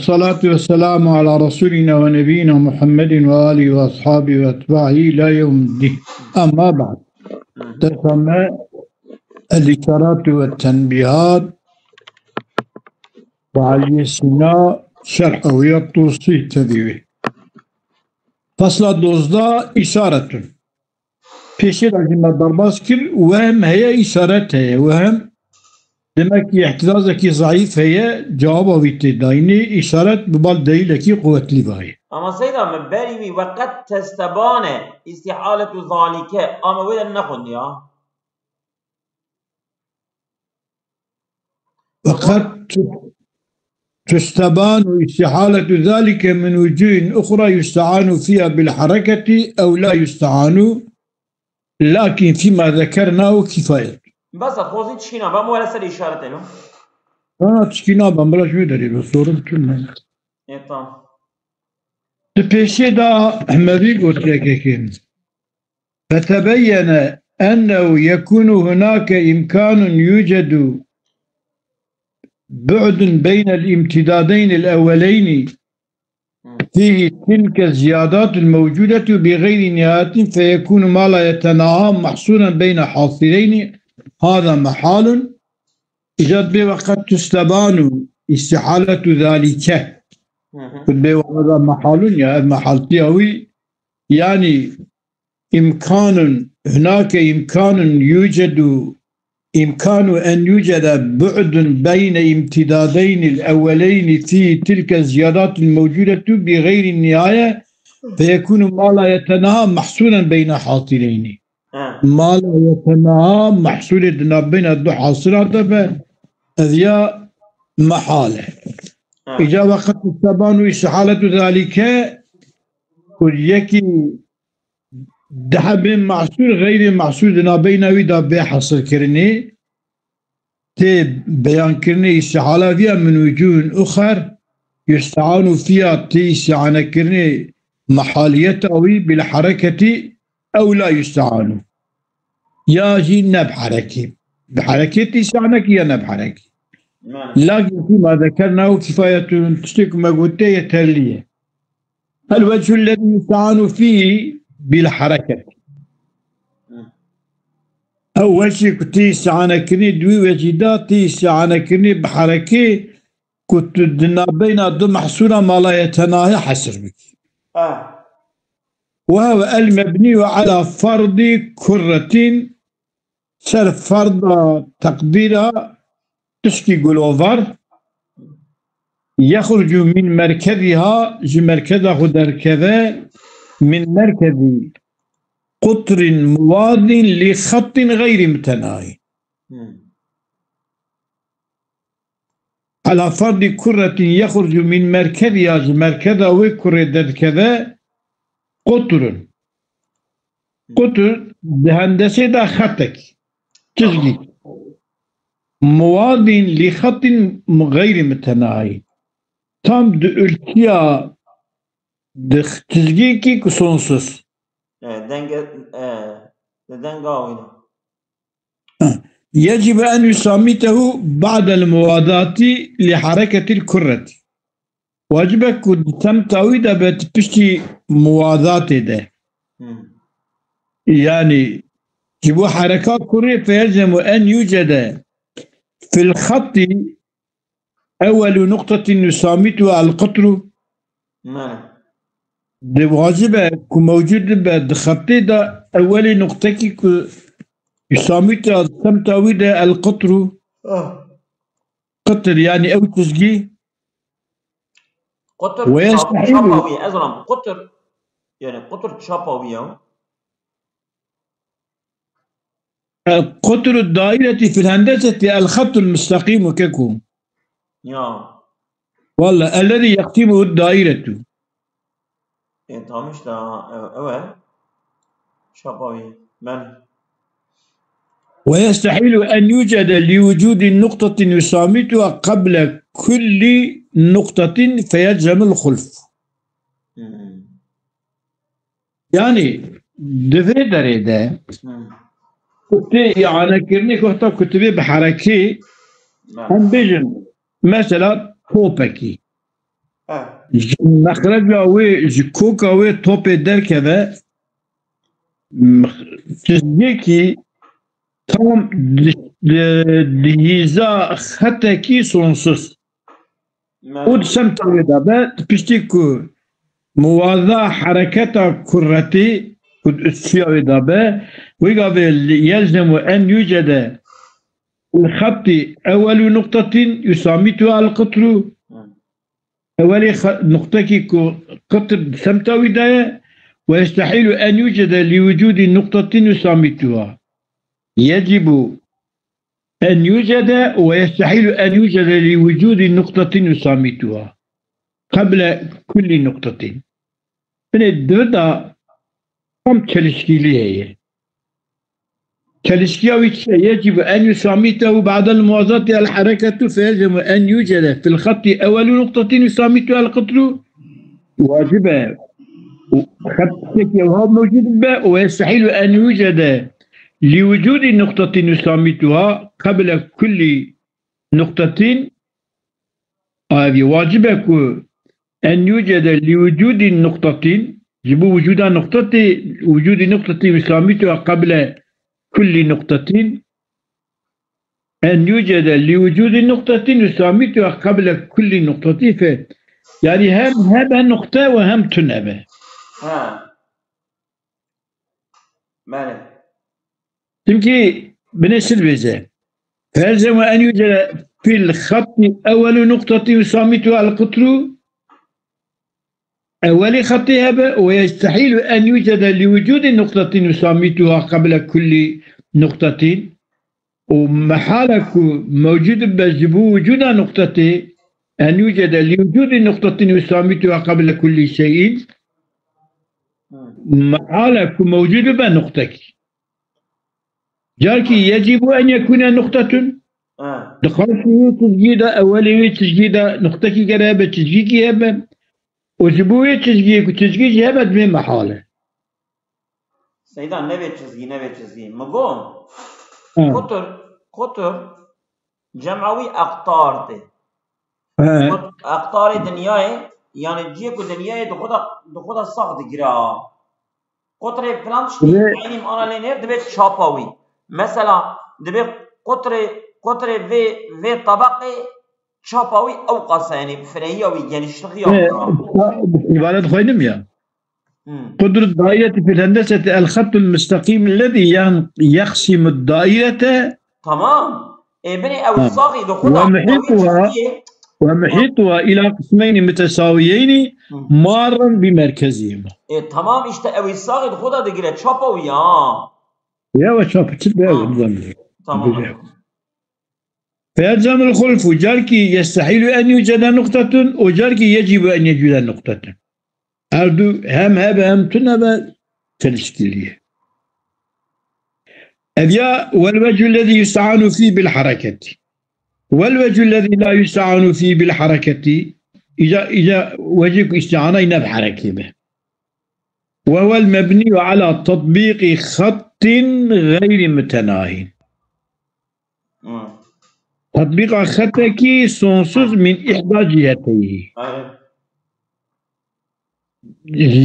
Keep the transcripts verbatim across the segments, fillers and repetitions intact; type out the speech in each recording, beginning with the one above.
والصلاة والسلام على رسولنا ونبينا محمد وآله وأصحابه وأتباعه إلى يوم الدين. أما بعد. Dersa me الإشارات والتنبيهات بە عەلی سینا شەرح ئەوەیە تووسی تەدیوێ. فەسلا دوازدە، ئیشارەتون. پێشێ لازم بە دەرباز کرد، وەهم هەیە، ئیشارەت هەیە، وەهم دەمەکی ئەحتیرازێکی زەعیف هەیە، جوابا وی تێداینێ، ئیشارەت ببال دەلیلێکی قوەتلی وایە. ئەمە سەیدا من بەری وی وەقەت تەستەبانە ئیستیحالەت و زالیکە، ئەمە وێ نەخوندی ها؟ وقد تستبان استحالة ذلك من وجوه أخرى يستعان فيها بالحركة أو لا يستعان، لكن فيما ذكرناه كفاية. بس خوزي تشكينا بام ولا سر إشارة له. Ha, tişkî nabe, min re ji wê derê be, sorin tune. E, tamam. Di pêşê de me vî gotiye kekê. فتبين أنه يكون هناك إمكان يوجد بعد بين الامتدادين الأولين فيه تلك الزيادات الموجودة بغير نهاية، فيكون ما لا يتناهى محصورا بين حاصلين، هذا محال. إذا بوقت تستبان استحالة ذلك. Hı hı. Bê wada mehalun ya, ev mehaltiya wî, yani, إمكان، هناك إمكان يوجد، إمكان أن يوجد بعد بين امتدادين الأولين في تلك الزيادات الموجودة بغير النهاية، فيكون ما لا يتناهى محصورا بين حاصلين. Ha. ما لا يتناهى محصور di navbeyna du hasila de be, ev ya mehal e. Ha. Îca weqet testebanu istihaletu zalike, ku yekî dihebê mahsûr, xeyrê mahsûr di navbeyna wî de bê hesilkirinê, tê beyankirinê îstihala viya min wucûhin uxer, yustehanu fiya tê îstihanekirinê mehaliyeta wî bil hereketî ew la yustehanu. Ya jî ne bi herekê. Bi herekê tê îstihanekî ya ne bi herekê. Mane. Lakin fîma zekernahu kifayetun, tiştê ku me gotiye yeterlî ye. الوجه الذي يستعان فيه بالحركة. Ew wecî ku tê îstianekirinê, di wî wecî de tê îstianekirinê bi herekê ku tu di navbeyna du mehsûra ma la yetenahî hesir bikî. Ah. وهو المبني على فرض كرة، ser ferda teqdîra tişkî gulovar, يخرج من مركزها، ji merkeza xwe derkeve, من مركز قطر موازٍ لخط غير متناهي. Hmm. على فرض كرة يخرج من مركزها، ji merkeza wê kurê derdikeve, قطر. قطر di hendesê de xetek, çizgî. موازٍ لخط غير متناهي. Tam di ulkiya di çizgîkî ku sonsuz. E, denge, e, di denga wî de. يجب أن يسامته بعد الموازاة لحركة الكرة. Wacib e ku di semta wî de be, di piştî muwazatê de. Hmm. Yani, ji bo hereka kurê, فيلزم أن يوجد في الخط أول نقطة يسامتها القطر. Mane. Di wacib e ku mewcûd be di xetê de ewelî nuqtekî ku îsamît ya semta wî de el qutru. Ah. Qitr, yani ew çizgî. Qutr. Ve çap-, yestehîlu. Çapa wî, ez zanim, qutr, yani qutr çapa wî ya. قطر الدائرة في الهندسة الخط المستقيم keko. Ya. Valla, الذي يقسمه الدائرة. E, tamam işte, ha, e-, evet. Çapa wî. Ben. ويستحيل أن يوجد لوجود نقطة يسامتها قبل كل نقطة فيلزم الخلف. Hmm. Yani, di vê derê de, hmm, ku tê îanekirinê ku heta ku tu bê bi herekê, ha, em bêjin, mesela topekî. Ji mexreca wê, ji koka wê topê derkeve, mix-, çizgekî tam di, di, di hîza xetekî sonsuz. Û di semta wê de be, piştî ku muwaza hereketa kuretî ku di suya wê de be, wê gavê li yelzemu en yucede li xettî ewelu nuqtatîn yusamîtuha el qitru. Ewelê xe-, nuqtekî ku qitr di semta wî de ye, we yestehîlu en yucede li wucûdî nuqtatîn yusamîtuha. Yecibu en yucede we yestehîlu en yucede li wucûdî nuqtatîn yusamîtuha. Qeble kullî nuqtatîn. Binê di vir de tam çelişkîlî heye. Çelişkiya wî çi ye? Yecibu en yusamîtehu ba'del muwazati el hereketu fe yelzemu en yucede fil xettî ewelu nuqtatîn yusamîtuha el qitru. Wacib e. Û xet tiştekî ewha mewcud be û yestehîlu en yucede li wucûdî nuqtatîn yusamîtuha qeble kullî nuqtatîn. Evî wacib e ku en yucede li wucûdî nuqtatîn, ji bo wucûda nuqtatê, wucûdî nuqtatîn yusamîtuha qeble kullî nuqtatîn. En yucede li wucûdî nuqtatîn yusamîtuha qeble kullî nuqtatî fe. Yani hem hebe nuqte û hem tune be. Ha. Belê. Çimkî binê çi dibêje? Ferzemu en yucede fil xettî ewelu nuqtatî yusamîtuha el qitru. Ewelî xetî hebe û yestehîlu en yucede li wucûdî nuqtatîn yusamîtuha qeble kullî nuqtatîn. Û mehal e ku mewcûd be ji bo wucûda nuqtatê, en yucede li wucûdî nuqtatîn yusamîtuha qeble kullî şeyîn. Mehal e ku mewcûd be nuqtekî. Carkî yecîbu en yekûne nuqtetun. Ha. Di xarsî wê çizgî de, ewelê wê çizgî de nuqtekî gere hebe, çizgîkî hebe. Û ji bo wê çizgiyê ku çizgî jî hebe, divê mehal e. Seyda, nevê çizgî, nevê çizgî. Min got, Ha. Qutur, qutur, cema wî aqtar tê. He. Qut-, aqtarê dinyayê, yani cihê ku dinyayê di xwe de, di xwe de sax digire. Qutrê filan tiştî, Divê eynî mana lê nêr, divê çapa wî. Mesela, divê qutrê, qutrê vê, vê tebeqê çapa wî ew qasa, yani firehiya wî, genişlixiya Divê wî. Îbaret xweynim ya. Hmm. قطر الدائرة في الهندسة الخط المستقيم الذي ين-، يقسم الدائرة Tamam. E, binê ew Ha. saxî di xwe de ومحيطها، çizgiyê. ومحيطها إلى قسمين متساويين Hı. مارا بمركزهما. E, tamam, işte ew saxî di xwe de digire çapa wî ya. Ya ve çapa çi be Ha. ew zaten. Tamam. Biliyorum. فيلزم الخلف، carkî يستحيل أن يوجد نقطة û carkî يجب أن يوجد نقطة. Her du hem hebe hem tune be çelişkilî ye. Ev ya والوجه الذي يستعان فيه بالحركة. والوجه الذي لا يستعان فيه بالحركة. Îca, îca wecî ku îstianayî ne bi herekê be. وهو المبني على تطبيق خط غير متناهي. Hı. Tatbîqa xetekî sonsuz min ihda ciheteyî. Aynen.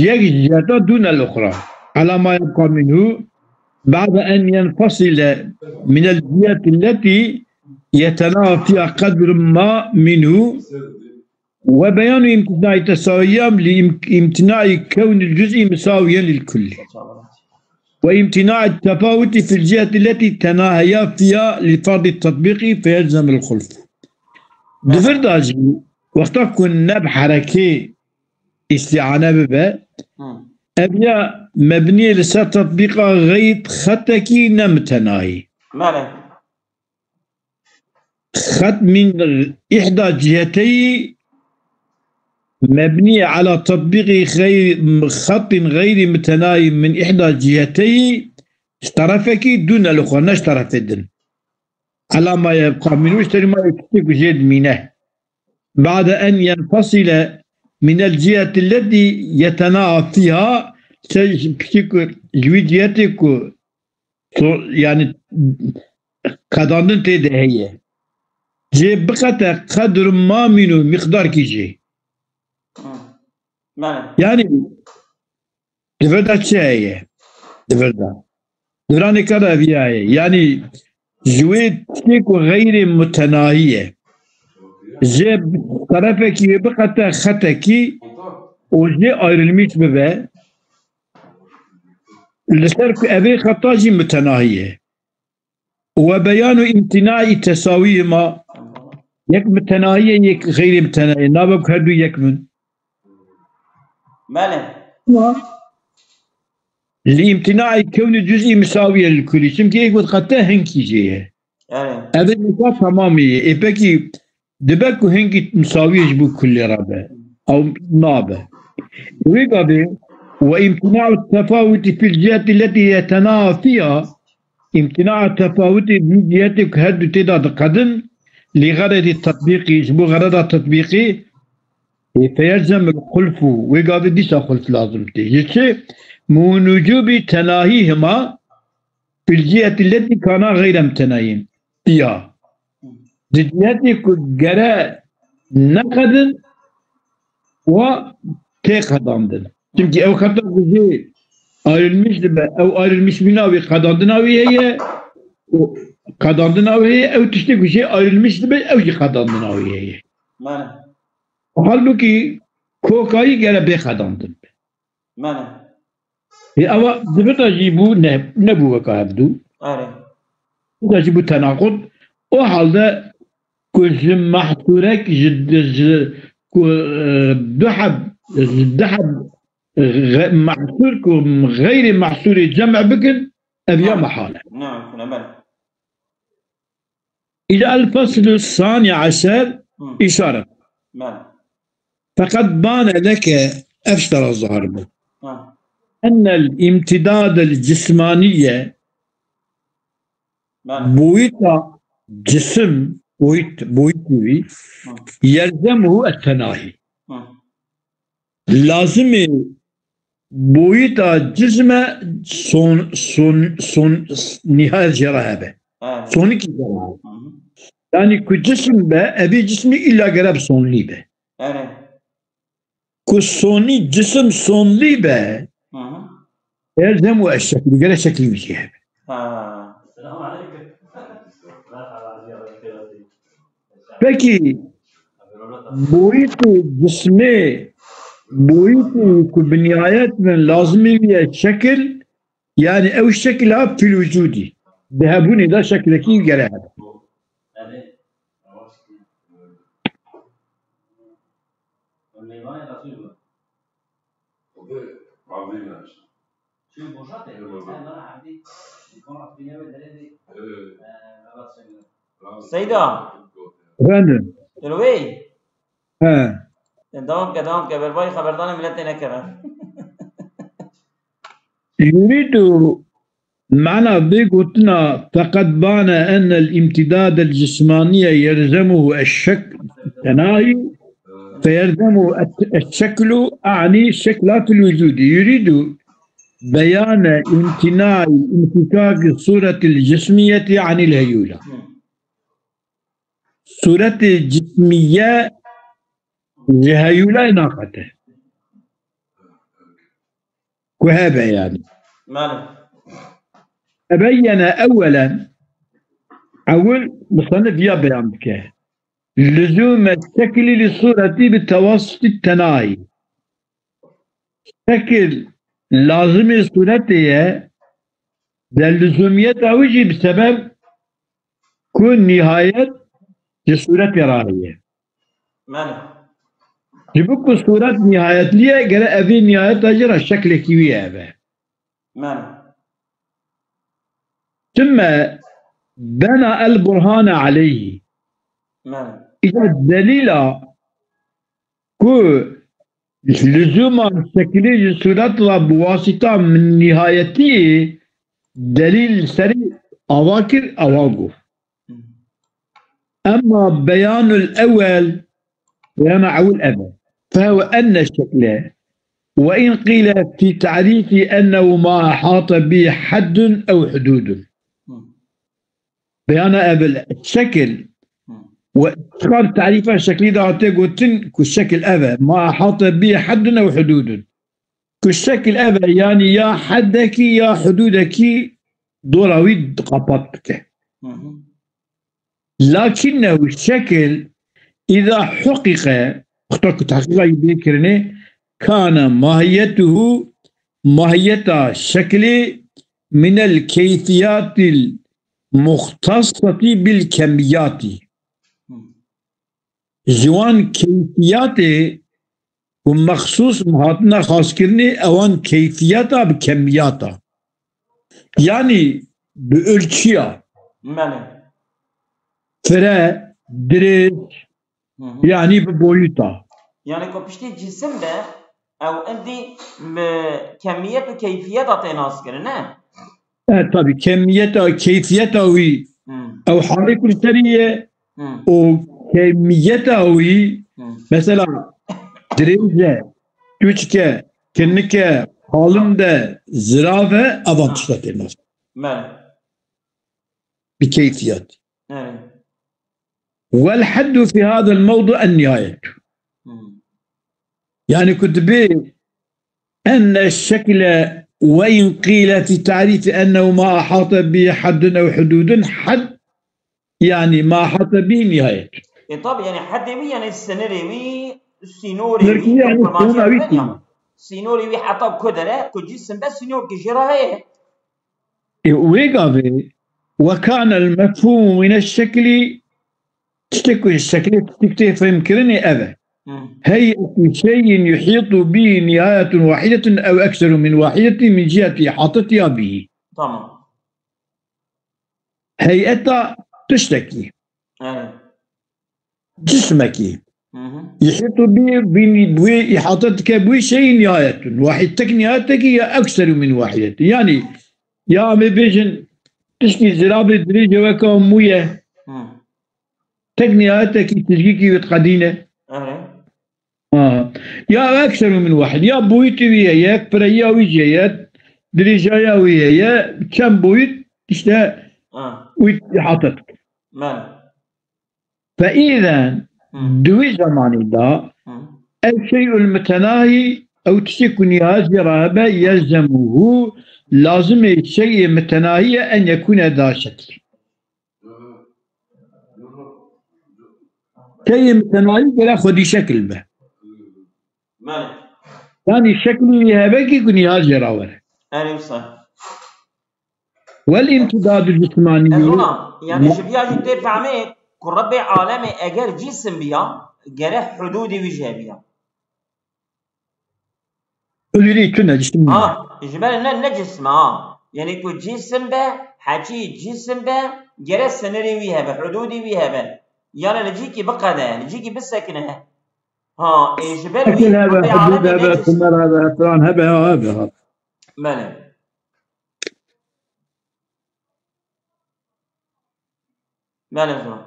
Yek ciheta dûne l-uxra. Ala ma yebqa minhu ba'de en yenfasile minel ciheti lleti yetenaha fiha qedrun ma minhu. وبيان امتناع التساويان لامتناع كون الجزء مساويا للكل. وامتناع التفاوت في الجهة التي تناهيا فيها لفرض التطبيق فيلزم الخلف. Di vir de jî wexta ku ne bi herekê îstiane bibe, Hı. ev ya mebniyê li ser tetbîqa xeyt xetekî ne mitenayî. Belê. خط من إحدى جهتي مبني على تطبيق خي-، خط غير متناهي من إحدى جهتي، ji terefekî dûne li xwe, ne ji terefê din. على ما يبقى منه, ji terî ma yê piçê ku jê dimîne. بعد أن ينفصل من الجهة التي يتناهى فيها, ser piçê ku ji wî cihetê ku So-, yani qedandin tê de heye. Jê biqete qedr ma mînû, miqdarkî jê. Hı. Belê. Yani, di vir de çi heye? Di vir de. Di vira nêka de ev heye. Yani, ji wê tiştê ku xeyrê mutenahî ye. Ji terefekî wê biqete xetekî û jê ayrılmış bibe. Li ser ku evê xeta jî mutenahî ye. We beyan û îmtînaî tesawî ma, yek mutenahî ye, yek xeyrê mutenahî ye. Nabe ku her du yek bin. Belê. Ama li îmtînaî kewnî cuzî misawî ye li kulî. Çimkî yek wexta te hinkî jê ye. Evet. Ev ê nîka temamî ye. Ê pekî dibe ku hingî misawî ji bo kulê re be. Ew nabe. Wê gavê, "وامتناع التفاوت في الجهة التي يتناهى فيها، îmtina tefawitê di cihetê ku her du tê de diqedin, لغرض التطبيق, ji bo xereda tetbîqî, ê, فيلزم الخلف, wê gavê dîsa xulf lazim tê. Ji çi? من وجوب تناهيهما في الجهة التي كانا غير متناهيين فيها." Di cihetê ku gere neqedin, wa tê qedandin. Çimkî ew xeta ku jê ayrılmış dibe, ew ayrılmış bîna wî qedandina wî heye, û qedandina wî heye, ew tiştê ku jê ayrılmış dibe, ew jî qedandina wî heye. Belê. Halbûkî kokayî gere bê qedandin. Belê. Ê, ewa di vir de jî bû ne, nebû weka hevdû. Erê. Di vir de jî bû tenaqud. O halde ku ji mehsûrek ji, ji, ku, e, du heb, ji du heb, e, xe-, mehsûr ku xeyrê mehsûrê cem bikin, ev ya mehal e. Ne mümkün, belê. إلى الفصل الثاني عشر. Hı. إشارة. Belê. فقد بان لك, ev ji te re zahir bû. Ha. أن الامتداد الجسماني, belê, boyuta cisim, boyut, boyutî wî, hı, يلزمه التناهي. Hı. Lazimê boyuta cisme son, son, son, nihayet jê re hebe. Evet. Sonikî jê re hebe. Hı hı. Yani ku cisim be, evî cismî îlla gere bi sonlî be. Evet. Ku sonî, cisim sonlî be, hı hı, elzem û eşşeklu, gere şeklî wî jê hebe. Ha. Selamun aleyküm. Merhaba, Pekî, boyutê cismê, boyutê ku bi nihayet bin lazimî wî ye şekil, yani ew şekil ha fil wicûdî. Di hebûnê de şekilekî gere hebe. Seyda. Efendim? Dilwê. He. Devam ke, devam ke. Berbayî xeberdanê miletê nekeve. Yuridu, mana vê gotina, "Feqet bane ennel imtidadel cismaniye yelzemuhu eşşek tenahi, feyelzemuhu et-, eşşeklu ani şekla fil vücudi." Yuridu beyane imtinai infikaki suretil cismiyeti anil heyula. Suretê cismiye ji heyûlayê naqete. Ku hebe yani. Male. Tebeyyene ewwelen, ewil musannif ya beyan dike. Lüzume şekli li sureti bi tevasiti tenayi. Şekil lazimê suretê ye, de lüzumiyeta wî jî bi sebeb ku nihayet ji suretê re heye. Mane. Ji bo ku suret nihayetliye, gere evê nihayeta jî re şeklekî wî hebe. Mane. Tümme bena el burhane aleyhi. Mane. Îca delîla ku lüzuma şekilê ji suret re bi wasita min nihayetiyê delîl serî ava kir, ava got. Emma beyanul ewel, beyana ewil ev e. Fehuve enne şekle. Ve in qîle fî ta'rîfî ennehu ma ehate bî heddun ew hududun. Beyana evil şekil, Û çiqas tarîfa şeklî de hate gotin ku şekil ev e. Ma ehate bî heddun ew hudûdun. Ku şekil ev e, yanî ya heddekî ya hudûdekî dora wî qapat dike. Hı hı. Lakinnehu şekil îza huqîqe, wexta ku tehqîqa wî bê kirinê, kane mahiyetuhu, mahiyeta şekilê minel keyfiyatil muxtasati bil kemiyati. Hı. Ji wan keyfiyatê ku mexsûs hatine xaskirinê, ewan keyfiyata bi kemiyata. Yanî bi ölçüya. Belê. Fire, dirêj, Hı hı. yanî bi boyuta. Yani ku piştî cisim de ew êdî bi kemiyet û keyfiyeta tê naskirin, ne? E, tabii, kemiyeta, keyfiyeta wî, Hı. ew halê ku li serî ye, Hı. û kemiyeta wî, Hı. mesela, dirêj e, tûçk e, kinik e, qalin de, zirav e, evan Hı. tişta tê nas. Belê. Bi keyfiyet. Evet. Wel heddu fi hadal mewdu en nihayet. Hı. Yani ku dibê enne şekle ve in qîle fi tarîfi ennehu ma ahate bi heddun ew hududun, hed, yani ma ahate bi nihayet. E, tabi, yani heddê wî, yani sınırê wî, sînorê wî, Sınırı yani kurmancê sınırı wî wî ya. Sînorê wî heta ku dere, ku cisim be sînorkî jê re heye. E, wê gavê, we kanel mefhûmu mine şeklî, tiştek ku şeklê tiştek tê fehmkirinê ev e. Hı. Heyetî şeyin yuhîtu bî nihayetun wahidetun ew ekseru min wahidetî min ciheti ihatetiha bî. Tamam. Heyeta tiştekî. Evet. Cismekî. Hı hı. Yuhîtu bî, bî, bî, îhate dike bî şeyin nihayetun. Wahid tek nihayetekî ya ekseru min wahidetin. Yani, ya em ê bêjin, tişkî zirabê dirêj e weka mû ye. Hı. Tek nihayetekî tişkîkî wê diqedîne. Evet. Aha. Ya ekseru min wahid. Ya boyutê wî heye, pireyiya wî jî heye, dirêjaya wî heye, çend boyut, işte, Ha. wî îhate dike. Belê. Fe îzen, Hı. di wî zemanî de, Hı. ev şeyul mutenahî, ew tiştê ku nihayet jê re hebe, yelzemuhu, lazim e şeyê mutenahî ye en yekûne da şekil. Şeyê mutenahî gere xwedî şekil be. Belê. Yanî şeklî wî hebe ki ku nihayet jê re were. Erê wisa. Wel imtidadu cismanî. Ez ona, yani ji vîya jî tê fehmê ku Rebbê alemê eger cîsim biya, gere hudûdê wî jî hebiya. Hudûdê tune cisim. Ha, ji ber ne, ne cisim ha. Yani ku cîsim be, heçî cîsim be, gere sinirê wî hebe, hudûdê wî hebe. Yani li cîkî biqede, li cîkî bisekine. Ha, ê ji ber wî Şekil hebe, Rebbê hudûd alemê hebe, ne cisim. Simer hebe, filan hebe, ha, hebe, ha. Belê. Belê, zor.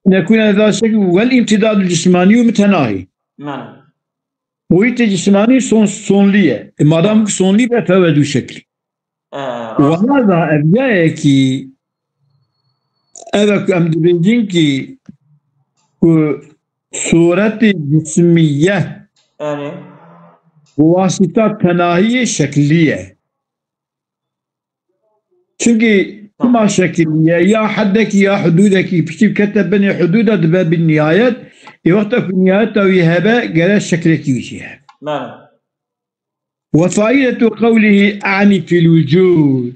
Nekûne da şekil, wel îmtidadu cismanî û mutenahî. Belê. Boyutê cismanî son, sonlî ye. E, madam ki sonlî be, fewe du şekil. E, rast. Ve hada ev yayekî, ev e ku em dibêjin ki ku suretê cismiye Erê. bi wasîta tenahiyê şeklî ye. Çimkî Tamam. tima şekilî ye, ya heddekî ya hudûdekî, piştî kete binê hudûda dibe bin nihayet, ê wexta ku nihayeta wî hebe, gere şekilekî wî jî hebe. Belê. Ve faidetu qewlihî a'nî fil wucûd.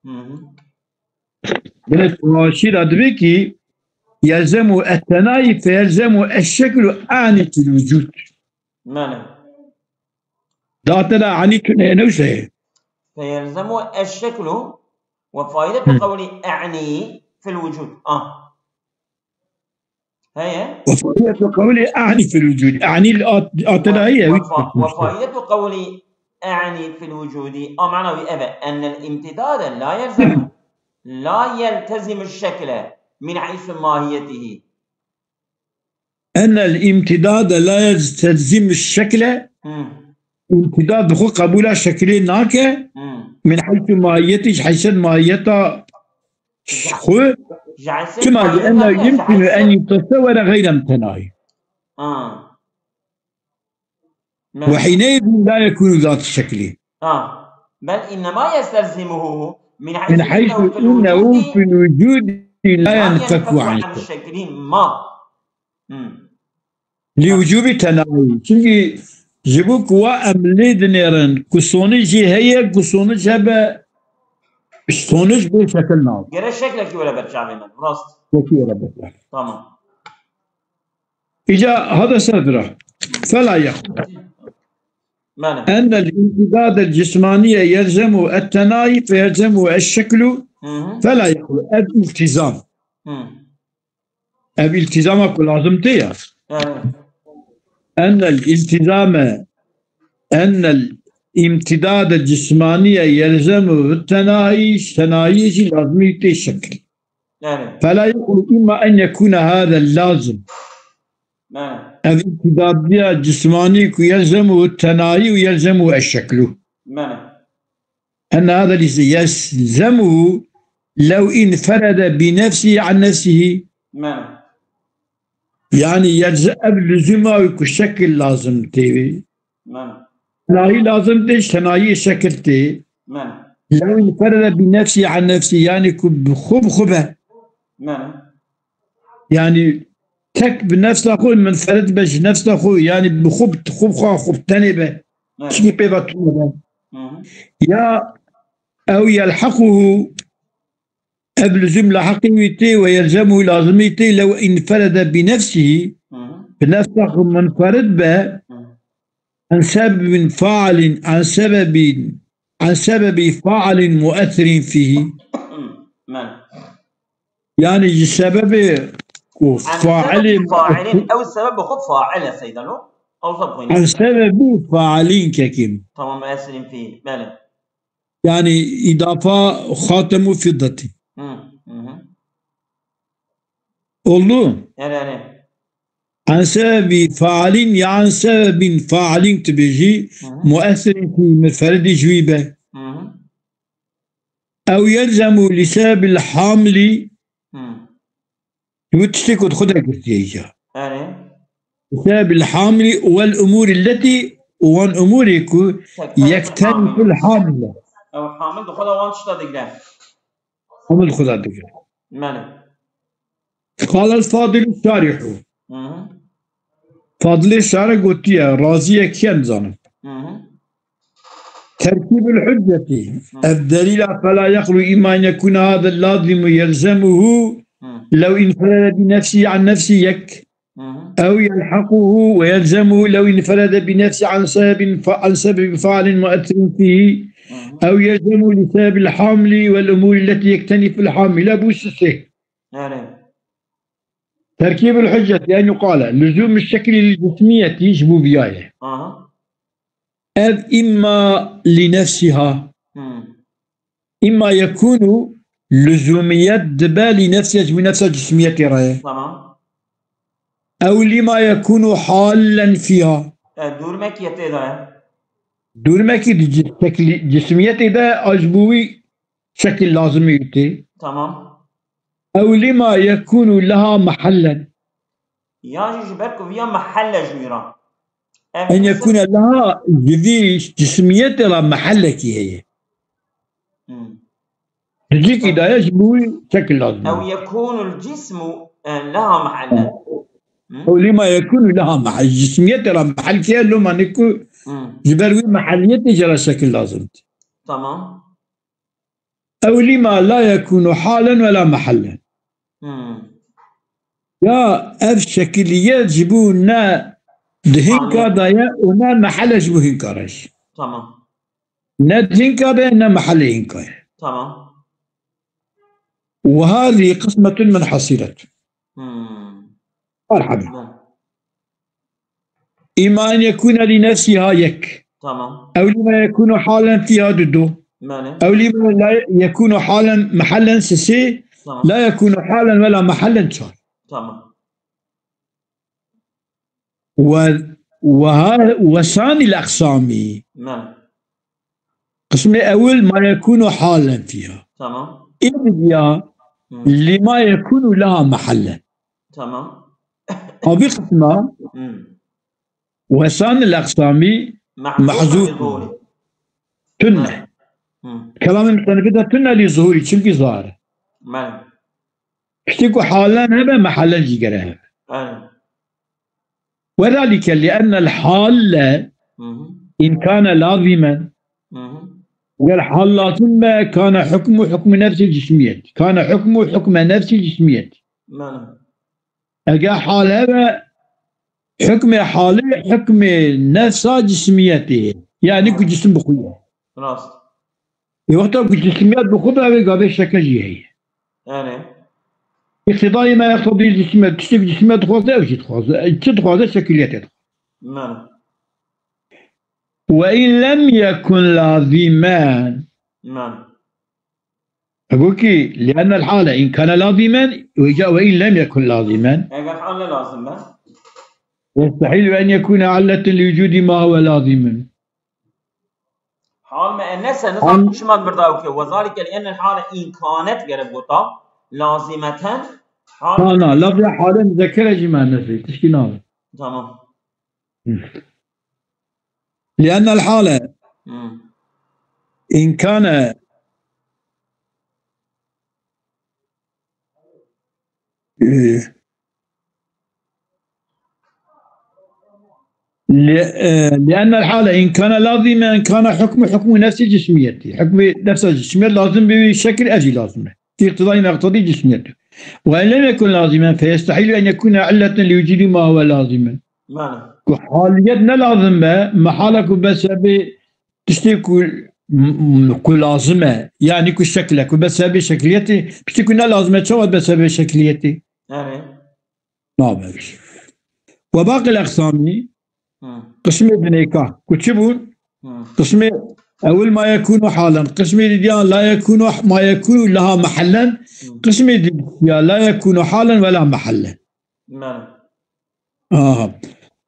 Hı hı. Binê Şîra dibê ki, yelzemu et-tenayî fe yelzemu eş-şeklu a'nî fil wucûd. Belê. Date de anî tune ne wisa ye. فيلزم الشكل وفائدة Hı. قولي أعني في الوجود. Ah. Heye. وفائدة قولي أعني في الوجود. أعني ال-، at-, ate de heye, وف-، وفائدة قولي أعني في الوجود. A, mana wî ev e. أن الامتداد لا يلزم، لا يلتزم الشكل من حيث ماهيته. Enel îmtidade la yestelzîm şekle, Hı. îmtidad bi xwe qebûla şekilê nake, Hı. min heysu mahiyetî, ji heyset mahiyeta xwe, Ji Esê Çima? لأنه يمكن أن يتصور غير متناهي. Ha. وحينئذ لا يكون ذات الشكل. Ha. بل إنما يستلزمه من حيث من حيث إنه في الوجود لا ينفك عن الشكل. ما. Hmm. لوجوب تناهي. Çünkü ji bo ku wa em lê dinêrin ku sonuc jî heye, ku sonuc hebe, sonuc bê şekil nabe. Gere şeklekî were ber çavê min. Rast. Şeklekî were ber. Tamam. Îca hada ser dira. فلا يخلو. Mane. أن الامتداد الجسماني يلزم التناهي فيلزم الشكل. Hı hı. فلا يخلو. Ev iltizam. Hı. Ev iltizama ku lazim tê ya. Yani. أن الالتزام، أن الامتداد الجسماني يلزم التناهي, tenahiyê jî lazimî tê şekil. Yani. فلا يخلو إما أن يكون هذا اللازم. Yani. Ev imtidadiya cismanî ku يلزم التناهي ويلزم الشكل. Yani. أن هذا الاسم يلزمه لو انفرد بنفسه عن نفسه. Mene. Yani yelze-, ev lüzuma wî ku şekil lazim tê wî. Mene. Tenayî lazim tê, tenayî şekil tê. Mene. لو انفرد بنفسه عن نفسه, yani ku bi xwe bi xwe be. Mene. Yani tek bi nefsa xwe, minferit be ji nefsa xwe, yani bi xwe, bi xwe, bi xwe, xwe bi tenê be. Evet. Tişkî pê ve tune be. Hı hı. Ya ew yelhequhu, ev lüzum lahiqî wî tê, ve yelzemuhu, lazimî tê, lew inferede bi nefsihi, Hı hı. bi nefsa xwe minferit be, Hı hı. an sebebin failin, an sebebin, an sebebi failin muessirin fihi. Hı. Men. Yani ji sebebê ku An failê sebebi failin, ew sebeb bi xwe fail e, Seyda, no? Ew sebeb xwe An sebebi failin kekim. Tamam, muessirin fihi. Belê. Yani idafa xatem û fiddetî. Hı, hı hı. Oldu. Erê, erê. An sebebi failin ya an sebebin failin tu bêjî, Hı hı. muessirin fihi, minferidî ji wî be. Hı hı. Ew yelzemu li sebebil hamli. Hı. Tu tiştê ku di xwe de girtiye îca. Erê. Li sebebil hamli wel umûr illetî, û wan umûrê ku Tek-, tek-, yektenisul hamle. Ew hamil di xwe de wan tişta digre. Hamil xwe de digre. Mene. Qala el-Fadilu şarihu. Hı hı. Fadilê şare gotiye, raziyek ken zanim. Hı hı. Terkîbul hücceti. Hı. Ev delîla fela yexlu îma en yekûne hâzel lâzimu yelzemuhu Hı. lew inferede bi nefsî an nefsî yek. Hı hı. Ew yelhequhu ve yelzemuhu lew inferede bi nefsî an sebebin fa-, an sebebi faalin muessirin fîhî. Hı hı. Ew yelzemu li sebebil hamli vel umûri lletî yekteniful hamile bu sisê. Yani. Terkîbul hüccet, yani yuqale, lüzûmü şekli lil cismiyeti ji bo viya ye. Aha. Ev imma li nefsiha. Hmm. İmma yekûnu lüzûmiyet dibe li nefsiha ji bo nefsa cismiyetê re ye. Tamam. Ew lima yekûnu halen fiha. E, durmek yetê de ye. Durmekî di cis-, şekli, cismiyetê de a ji bo wî şekil lazimî wî tê. Tamam. Ew lima yekûnu leha mehellen. Yan jî ji ber ku viya mehelle ji wî re. Ev En jî yekûne leha ji vî cismiyetê re mehellekî heye. Hmm. Di cîkî de ye ji bo wî şekil lazim e. Ew yekûnul cismu, e, leha mehellen. Hmm. Ew lima yekûnu leha mehel. Cismiyetê re mehelkî ye, loma ne ku Hmm. ji ber wî meheliyetê jê re şekil lazim tê. Tamam. Ew lima la yekûnu halen we la mehellen. Hmm. Ya ev şekiliyet ji bo ne di hinka Halen. de ye û ne mehele ji bo hinka re jî. Tamam. Ne di hinka de ye, ne mehelê hinka ye. Tamam. Ve hâzî qismetun munhasiretun. Hmm. Merhaba. Ben. İmma en yekûne li nefsiha yek. Tamam. Ew lima yekûnu halen fiha dudu. Mane. Ew lima la yekûnu halen mehellen sisi. Tamam. La yekûnu halen ve la mehellen çar. Tamam. Ve, ve ha-, ve sanî l-eqsamî. Mane. Qismê ewil ma yekûnu halen fiha. Tamam. Ê didiya لما يكون لها محلا. Tamam. Ew vî qisma Hmm. وسائل الأقسام Mahzûf محذوف. Bi zuhurî. Tune. Hmm. Kelamê musannifî de tune lî zuhurî, çimkî zahir e. Belê. Piştî ku halen hebe, mehelen jî gere hebe. Belê. وذلك لأن الحال Hı hı. إن كان لازما Hı hı. Ger hal lazim be, kana hukmu hukmu nefsi cismiyet. Kana hukmu hukme nefsi cismiyet. Belê. Eger hal hebe, hukmê halê hukmê nefsa cismiyetê ye. Yani ku cisim bi xwe ye. Rast. E, wexta ku cismiyet bi xwe be, ew ê gavê şeke jî heye. Yani. İktidayê me yeqtedî cismiyet, tiştê ku cismiyet dixwaze, ew jî dixwaze. E, çi dixwaze, şekiliyetê dixwaze. Yani. وإن لم يكن لازما. Yani. Ebu ki, لأن الحال إن كان لازما، وجاء وإن لم يكن لازما. Eger hal ne lazim be? يستحيل أن يكون علة لوجود ما هو لازم. Hal me ennese, nizam Hal- pişman birda weke. وذلك لأن الحال إن كانت gerek gota. Lazimeten. Hal. Na, na, lafya hale muzekkere jî muennese, tişkî nabe. Tamam. لأن الحال Hı. إن كان، ل-، لأن الحال إن كان لازما كان حكم حكم نفس الجسمية. حكم نفس الجسمية لازم بشكل أجي لازم. في اقتضاء ما يقتضي جسميته. وإن لم يكن لازما فيستحيل أن يكون علة لوجود ما هو لازم. Belê. Ku haliyet ne lazim be, mehala ku be sebebê tiştê ku, m-, m-, ku lazim e, yani ku şekil e, ku be sebebê şekiliyetê, piştî ku ne lazim e, çawa be sebebê şekiliyetê? Yani. Nabe. وباقي الأقسام Hı. Qismê dinêka, ku çi bûn? Hı. Qismê ewil ma yekûnu halen. Qismê didiyan la yekûnu, ma yekûnu laha mehellen. Hı. Qismê didiya la yekûnu halen ve la mehellen. Belê. Aha.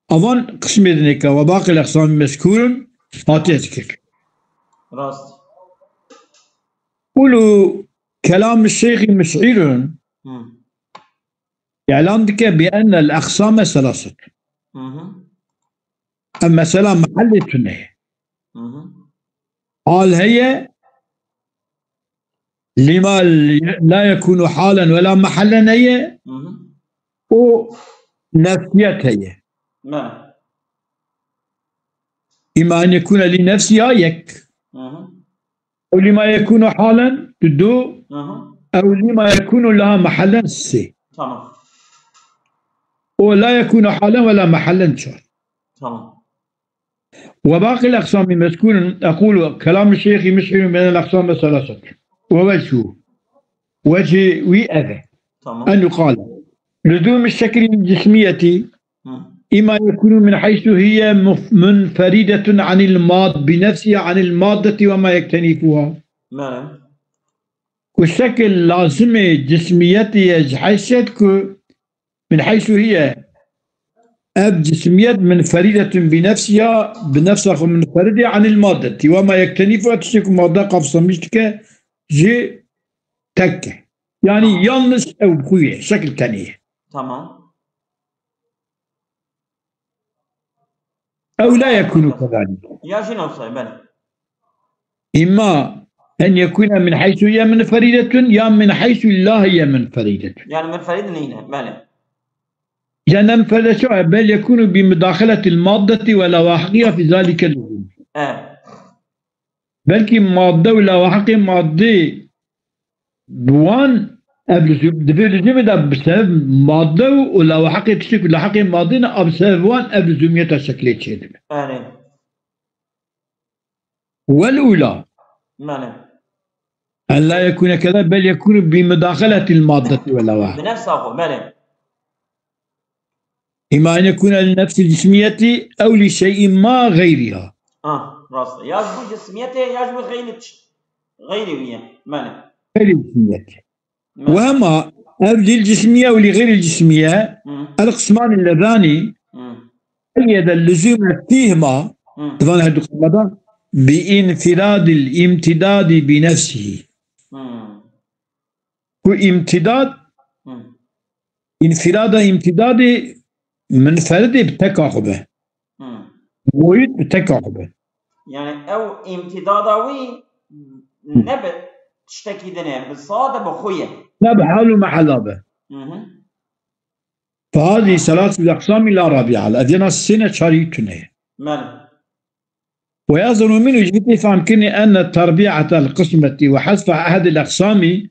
Avan qismê dinêka وباقي الأقسام مذكور hatiye zikir. Rast. Qulu kelam şeyxî muş'irun. Hı. Îlan dike bi ennel aqsame selaset. Hı hı. Ev mesela mehellê tune ye. Hı hı. Hal heye, lima la yekunu halen ve la mehellen heye, Hı hı. û nefsiyet heye. Me. Îma en yekune li nefsiha yek. Hı hı. Ew lima yekunu halen, du. Hı hı. Ew lima yekunu laha mehellen sê. Tamam. O la yekunu halen ve la mehellen çar. Tamam. Ve baqil aqsami mezkurun, ekulu, kelamı şeyhi müşhirun benel aqsam ve selaset. Ve vecihû. Vecihî wî ev e. Tamam. En yuqale. Lüzûm şekil cismiyeti Hı. إما يكون من حيث هي مف-، منفردة عن الماد-، بنفسها عن المادة وما يكتنفها. Belê. Ku şekil lazimê cismiyetê ye ji heysiyet ku min heysu hiye ev cismiyet minferîdetun bi nefsiha, bi nefsa xwe minferîd e anil maddetî we ma yektenîfuha, tiştê ku madde qavsamîş dike ji tek e. Yani Ha. yalnız ew bi xwe ye, şekil tenê ye. Tamam. Ew la yekunu kezalik. Ya jî newsa ye, belê. İmma en yekune min heysu hiye minferîdetun ya min heysu la hiye minferîdetun. Yani minferîd nîne, belê. Ya ne minferîde çawa? Bel yekunu bi mudaxeletil maddeti ve lawahiqiha fi zalike lüzum. E. Belkî madde û lawahiqê madde bi wan ev lüzum, di vê lüzumê de bi sebeb madde û, û lawahiqê tiştê ku lahiqê madde ne, a bi sebeb wan ev lüzumiyeta şekilê çêdibe. Belê. Wel ula. Belê. En la yekune keda bel yekunu bi mudaxeletil maddeti ve lawahiq. Bi nefsa xwe, belê. İma en yekune li nefsil cismiyeti ew li şey'in ma gayriha. Ha, rast e. Ya ji bo cismiyetê ya ji bo xeyrî ç-, xeyrî wî ye. Belê. Gayri cismiyet. Belê. Ve hema ev lil cismiye û li xeyril cismiye, Hı. el qismani lezani, Hı. qeyyede lüzume fîhma, Hı. di van her du qisma de, bi infiradil imtidadi bi nefsihi. Hı. Ku îmtîdad, Hı. înfirada îmtîdadê munferidê bi teka xwe be. Hı. Muhît bi teka xwe be. Yani ew îmtîdada wî ne bi tiştekî din e, bi sade bi xwe ye. Ne bi hal û mehela be. Hı hı. Fehazî selasul eqsamî la rabi'a le. Ev yena sêne çarî tune ye. Mele. Ve yazunu minu jî tê fehmkirinê enne terbi'atel qismetî ve hezfa ehedil eqsamî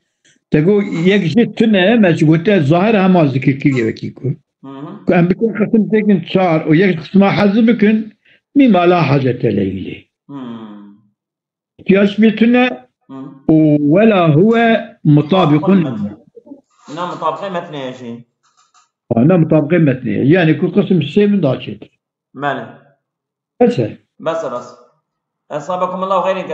te got yek jê tune me ji gote zahir hema zikir kiriye wekî ku. Hı hı. Ku em bikin qisim têkin çar û yek qisma hezf bikin mîma la hacete leylê. Hı. İhtiyaç bir tune Hı. û wela huwe mutabiqun. Ina mutabiqê metnê ye jî. Ana mutabiqê metnê ye. Yani ku qisim sê min daha çêtir. Mele. Ese. Bes e bes. Esabekumullah xeyrin.